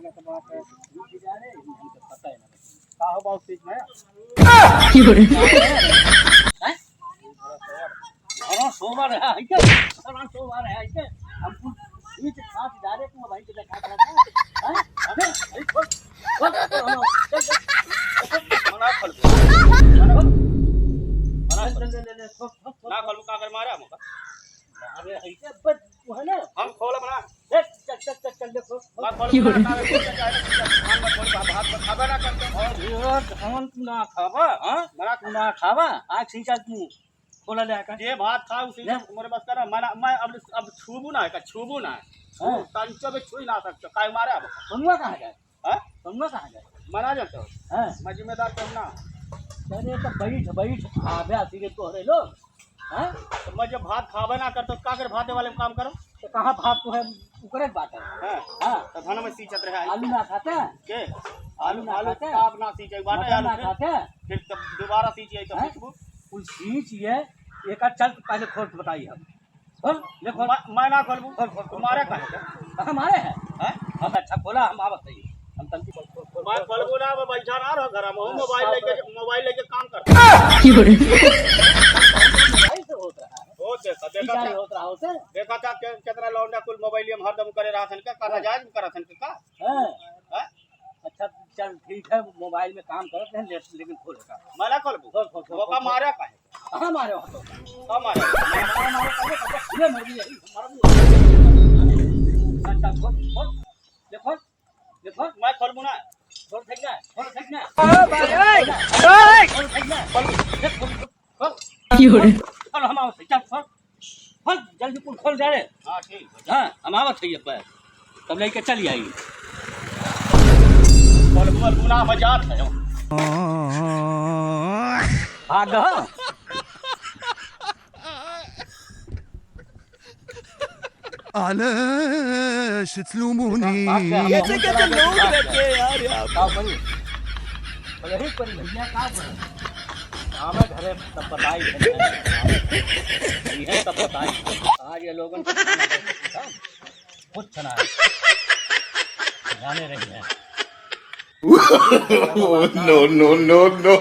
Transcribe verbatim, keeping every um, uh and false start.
का हो बाबू, ठीक है? हैं? घरा सोवा रहा है क्या? घरा सोवा रहा है क्या? हम कुछ बीच खाट जा रहे, तू भाई के देखा था। हैं? अबे, भाई, खोल, खोल, खोल, खोल, चल, चल। मना खोल। मना खोल। मना खोल। ले, ले, ले, ले, खोल, खोल, खोल। ना खोलू, का कर मारे हमका? अरे, ऐसे बस, तू है ना? हम खोलब ना। ए, चल, चल, चल, चल, ले, खोल, खोल। मैं खोलब ना, का कर, खोल, चल, चल, चल, हम खोलब, भात, भात खाबे ना करते। और ये धान तू ना खाबा, हाँ? बड़ा तू ना खाबा, आज से चल तू। खोला ले आकर। जे भात खा, उसी ले। मोरे बस कर, मैं, मैं अब, अब छूबू ना है, का छूबू ना है। हाँ। तंचो भी छुई ना सकते, काय मारे अब। सोनुआ कहाँ गए? हाँ? सोनुआ कहाँ गए? मना जानते हो? हाँ। मैं जिम्मेदार तो ना। अरे तो बैठ, बैठ, आबे आती रे तोहरे लोग। हाँ? तो मैं जब भात खाबे ना करतो, का कर भाते वाले में काम करो? तो कहाँ भात तो है, उकरे बात है। हाँ। हाँ। तो धान में सींचत रहे आलू। आलू ना खाते? के? आलू आलू, ना आलू खाते? आप ना सींचे, बाटे मटर आलू ना के? खाते? फिर तब दोबारा सींचिए तो हैं? सींचबो। कुछ सींच ये, एक आध चल पहले खोल के बताइए हम। खोल, ले खोल। मैं, मैं ना खोलबू। खोल, खोल, खोल, तुम्हारे खोल, कहे? खोल। कहाँ मारे हैं? हैं? हम अच्छा खोला, हम आवत है। हम तंती खोल, खोल, खोल, मैं खोल, खोलबू खोल। ना, मैं बैठा ना रहो घर में, हाँ, मोबाइल हाँ, लेके, हाँ। मोबाइल लेके काम करता। मोबाइल से होत रहा है। होत देखा, देखा क्या था। होत रहा होते? देखा था के-, कितना लौंडा कुल मोबाइल में हरदम करे रहा था, का करना हाँ। जायज में करा था, का? हाँ। हैं? अच्छा, चल ठीक है, मोबाइल में काम करत हैं, ले-, लेकिन खोल का। मैं ना खोलबू। खोल, खोल, खोल, मौका खोल, खोल। मारे का है? कहाँ मारे हो तो? कहाँ मारे? मारे, मारे, मारे, मारे, ये मर गई, मर गई। चल, चल, खोल, खोल, ले खोल, ले खोल। मैं खोलबू ना। खोल फेंक ना, खोल फेंक ना। ओ भाई, ओए, ओए। खोल फेंक ना, खोल, ले खोल, खोल। की हो रे? खोल, हम आवत है, चल, खोल। खोल, जल्दी कुल खोल जा रे। हाँ, ठीक है। हाँ, हम आवत है अब। तब लेके चल आई। बोल, बोल, बुला, मजाक है। भाग। आलस तलुमुनी। कैसे, कैसे लोग रहते हैं यार, यहाँ पे। का करी? यही करी भैया, का करी? आवे घरे तब बताई, ये है तब बताई। आज ये लोगन कुछ ना है। कुछ ना है। जाने रही है। No, no, no, no।